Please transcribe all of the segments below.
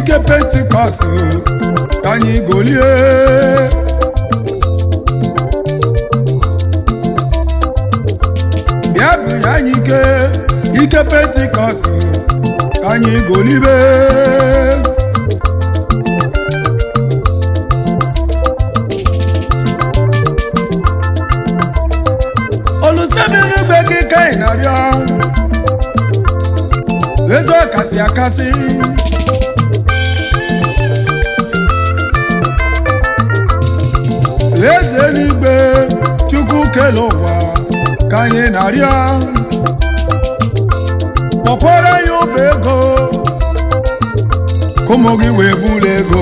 Ike Pentikọst, ka anyị golie. Bịa bunye anyị ike, ike Pentikọst, ka anyị golibe. Olusebenugbe gị ka anyị na-arịọ, eze ọkasị akasị. Eze eluigwe, Chukwu kele ụwa, ka anyị na-arịọ, kpọpọrọ ya ụba ego, ka ụmụ gị wee buru ego,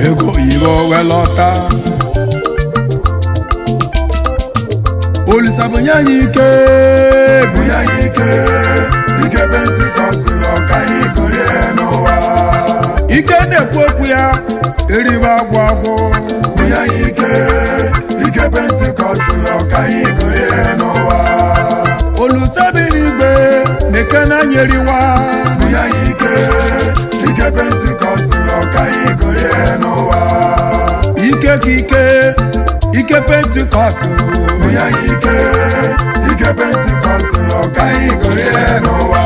ego oyibo wee lọta. Olisa, bunye anyị ike. Bunye anyị ike, ike Pentikọst, ka anyị golie n'ụwa. Ike na-ekwu okwu ya eribe agwụ agwụ. Bunye anyị ike, ike Pentikọst, ka anyị golie n'ụwa. Olusebiligwe meke na anyị eriwa. Bunye anyị ike, ike Pentikọst, ka anyị golie n'ụwa. Ike ka ike, ike Pentikọst. Bunye anyị ike, ike Pentikọst, ka anyị golie n'ụwa.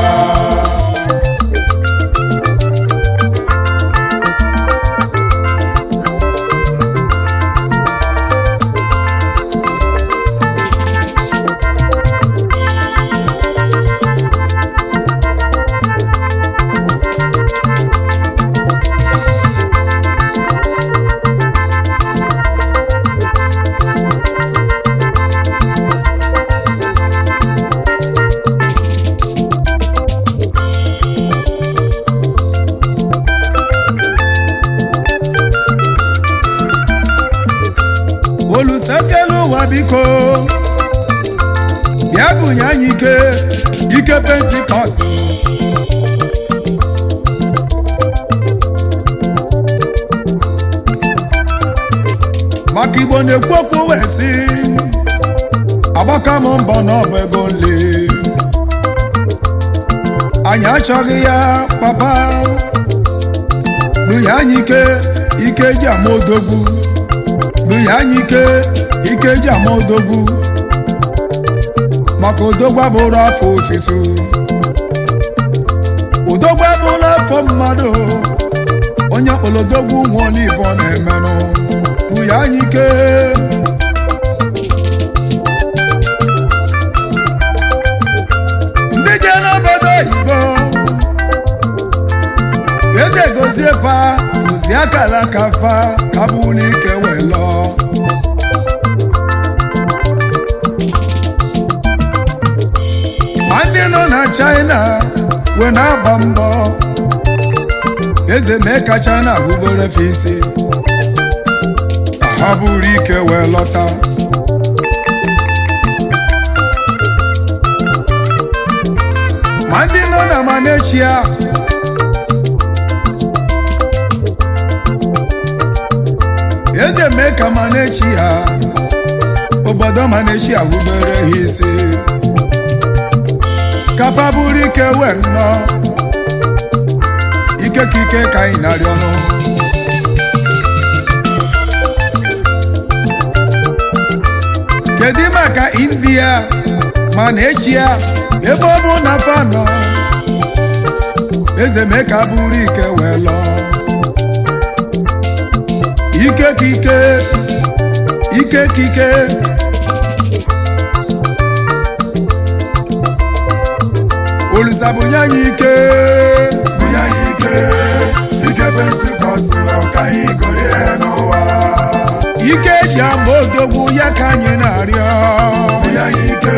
Olusekelu ụwa, biko bịa bunye anyị ike, ike Pentikọst. Maka Igbo na-ekwu okwu wee sị, agbaka m mbọ na ọ bụ ego nle anyị achọghị ya. Papa, bunye anyị ike, ike eji ama odogwu. Bunye anyị ike, ike eji ama odogwu, maka odogwu abụrụ afọ otutu, odogwu abụrụ afọ mmadụ. Onye kpọrọ odogwu nwụọ n'ife ọ na-emenụ. Bunye anyị ike. Ndị jee n'obodo oyibo, eze gozie fa, gozie akara aka fa, ka bụrụ ike wee lọọ. Ma ndị nọ na China wee na-agba mbọ, eze mee ka China hụbere fa isi, ka ha bụrụ ike wee lọta. Ma ndị nọ na Malaysia, eze mee ka Malaysia, obodo Malaysia hụbere ha isi, kafa bụrụ ike wee nnọọ. Ike ka ike ka anyị na-arịọ ọnụ. Kedu maka India ma na Eshia, ebe ọ bụ na fa nọ, eze mee ka bụrụ ike wee lọọ. Ike ka ike, ike ka ike. Olisa, bunye anyị ike. Bunye anyị ike, ike Pentikọst, ka anyị golie n'ụwa. Ike eji ama odogwu ya ka anyị na-arịọ. Bunye anyị ike,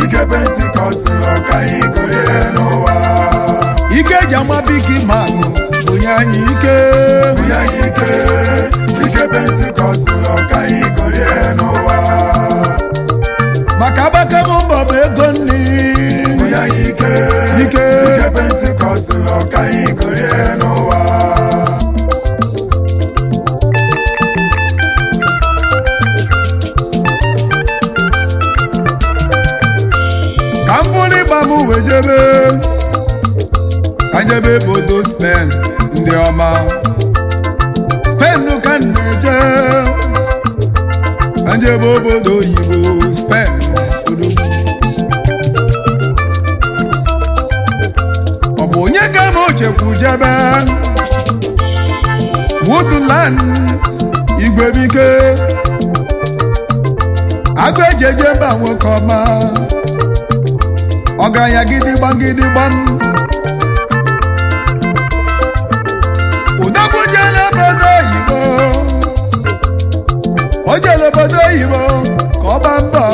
ike Pentikọst, ka anyị golie n'ụwa. Ike eji ama big man, bunye anyị ike. Bunye anyị ike, ike Pentikọst, ka anyị golie n'ụwa. Maka agbakam mbọ bụ ego nri. Bunye anyị ike. Ike. Ike Pentikọst, ka anyị golie n'ụwa. Ka m bụrụ ịgba m wee jebe Ka njebe obodo Spain, ndị ọma. Spain ka m na-eje. Ka njebe obodo oyibo Spain, odogwu. Ọ bụ onye ka m chekwu jebe? Woodland Igwebike, agụ eji eje mba, nwoke ọma, ọgaranya gidigbam gidigbam. Udogwu jele obodo oyibo, o jele obodo oyibo ka ọ gbaa mbọ.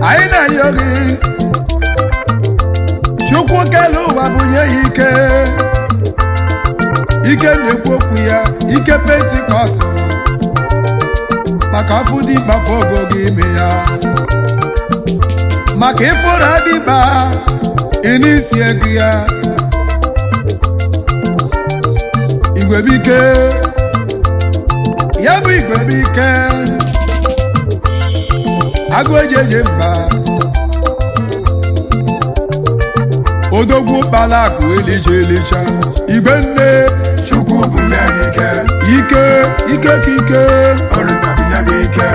Anyị na-ayọ gị, Chukwu kele ụwa, bunye ya ike, ike na-ekwu okwu ya, ike Pentikọst, maka afụ dịkpa ogo gị ime ya, maka ịfụrụ adịba ịn'isi ego ya. Igwebike, ya bụ Igwebike, agụ eji eje mba, odogwu kpala akụ elije elicha, igwe nne. Chukwu bunye gị ike. Ike, ike ka ike. Olisa bunye gị ike,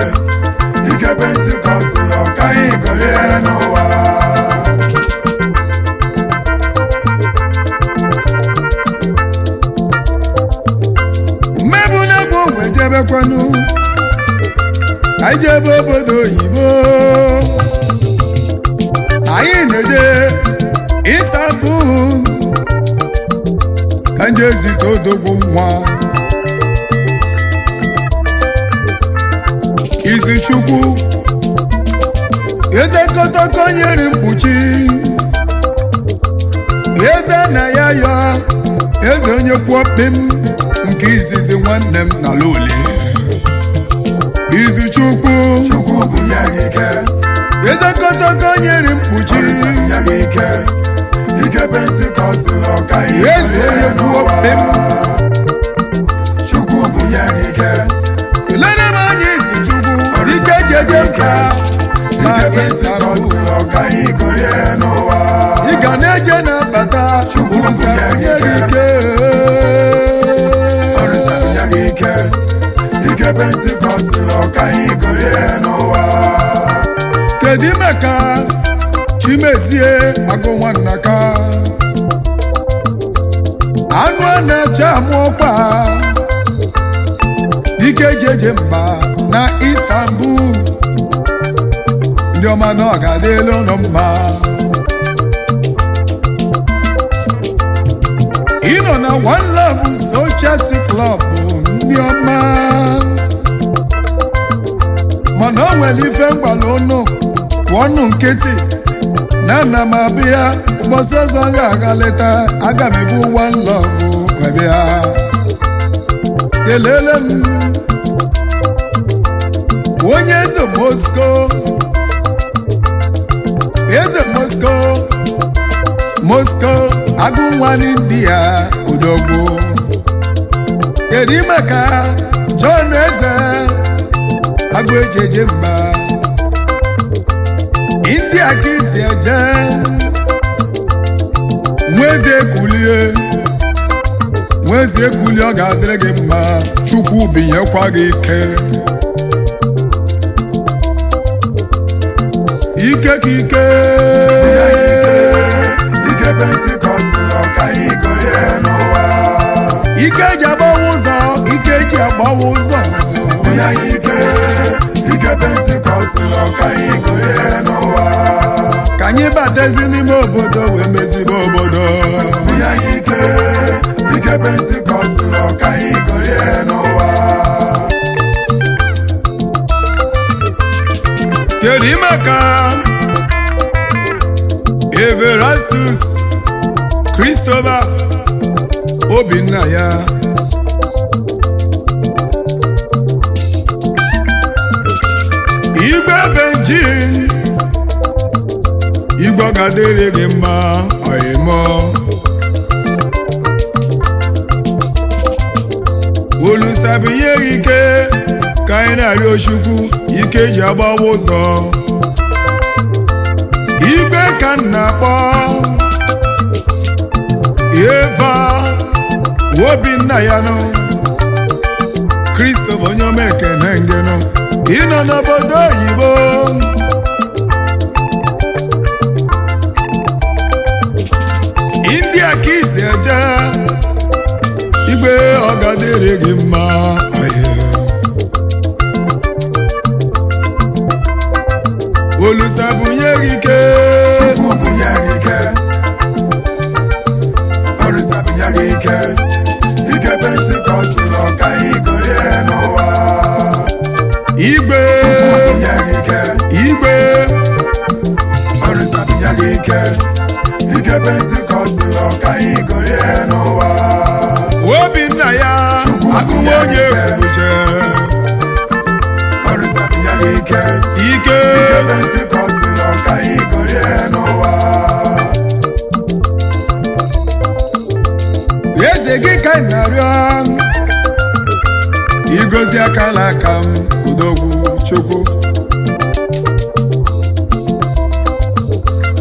ike Pentikọst, ọkaghị gorie n'ụwa. Mmegbu na-egbu wee jebekwanụ. Anyị jebe obodo oyibo, anyị na-eje Istanbul ka nje zite odogwu nwa Izichukwu, eze kotoko nyere mkpuchi, eze na ya yọ eze, onye kwuo pim nke izizi, nwanne m na lole Izichukwu. Chukwu bunye gị ike. Eze kotoko nyere mkpuchi. Olisa bunye gị ike, ike Pentikọst, ọkaghị Eze gorie onye kwuo n'ụwa. pim. Chukwu bunye gị ike. Lere m anya, Izichukwu, ike jeje mba na Ike Pentikọst, Istanbul. ọkaghị gorie n'ụwa. Ị ga na-eje na-abata. Chukwu Olisa bunye bunye gị gị ike. Olisa bunye gị ike, ike Pentikọst, ọkaghị gorie n'ụwa. Kedu maka Chimezie Agụ nwanna ka anụ a na-eche amụ ọkwa, dike jeje mba na Istanbul, ndị ọma, na ọ ga-adịla ụnụ mma. Ịnọ na One Love Social Club, ndị ọma, mana o nwere ife mgbala ụnụ pụọnụ nkịtị na nna m abịa ụbọchị ọzọ ga-aga leta. Aga m ebu One Love wee bịa. Kelele m onye eze Moscow, eze Moscow, Moscow agụ nwa n'India, odogwu. Kedu maka John Eze, agụ ejeje mba, India ka isi eje, nweze kulie, nweze kulie, ọ ga-adịrị gị mma. Chukwu binyekwa gị ike, ike ka ike. Ike Pentikọst, ọkaghị gorie n'ụwa. Ike eji agbawa ụzọ, ike eji agbawa ụzọ. Bunye ya ike, ike Pentikọst, ọkaghị gorie n'ụwa. Ka anyị batezi n'ime obodo wee mezibe obodo. Bunye ya ike, ike Pentikọst, ọkaghị gorie n'ụwa. Kedu maka Everastus Christopher Obinna ya, Igwe Benjin, igwe, ọ ga-adịrị gị mma ọyịmọ. Olusabinye ike ka anyị na-arịọ Chukwu, ike ji agbawa ụzọ. Igwe ka m na-akpọ Eva Obinna ya nụ Kristo bụ onye ọma, ekene ngenụ. Ịnọ n'obodo oyibo, India ka isi eje. Igwe, ọ ga-adịrị gị mma. Aye. Olisa bunye gị ike. Chukwu bunye gị ike, Olisa bunye gị ike, ike Pentikọst ọka igorie n'ụwa. Igwe. Bunye gị ike. Igwe. Olisa bunye gị ike, ike Pentikọst ọka igorie n'ụwa. Obinna ya agụwa onye ekwuje. Olisa bunye gị ike. Ike. Ike Pentikọst ọka igorie n'ụwa. Eze gị ka ị na-arịọ, igozi akala aka m, udogwu Chukwu,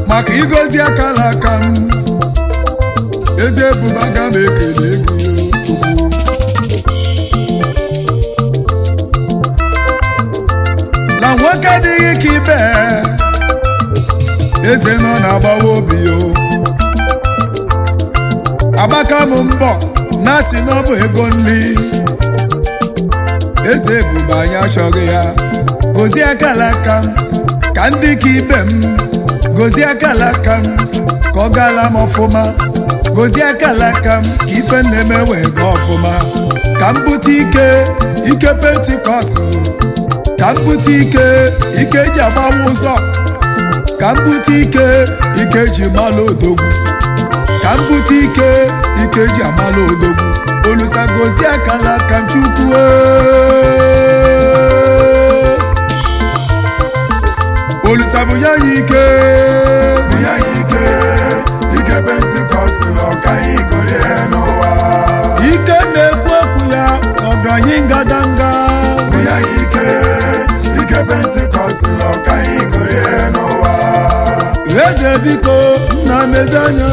maka igozi akala aka m. Eze ebube, aga m ekele gị, Chukwu. Na nwoke adịghị ka ibe, eze nọ na-agbawa obi yo. Agbaka m mbọ na-asị na ọ bụ ego nri. Eze ebube, anyị achọghị ya. Gozie akala aka m ka ndị ka ibe m, gozie akala aka m ka ọ gaala m ọfụma, gozie akala aka m ka ife na-eme wee gaa ọfụma, ka m bute ike, ike Pentikọst, ka m bute ike, ike eji agbawa ụzọ, ka m bute ike, ike eji malụ odogwu, ka m bute ike, ike eji amalụ odogwu. Olusa, gozie akala aka m, Chukwu. Olusa bụ ya ike. Bunye ya ike, ike Pentikọst ọka igorie n'ụwa. Ike na-ekwu okwu ya ọgaranya ngadanga. Bunye ya ike, ike Pentikọst ọka igorie n'ụwa. Eze biko, nna mezi anya.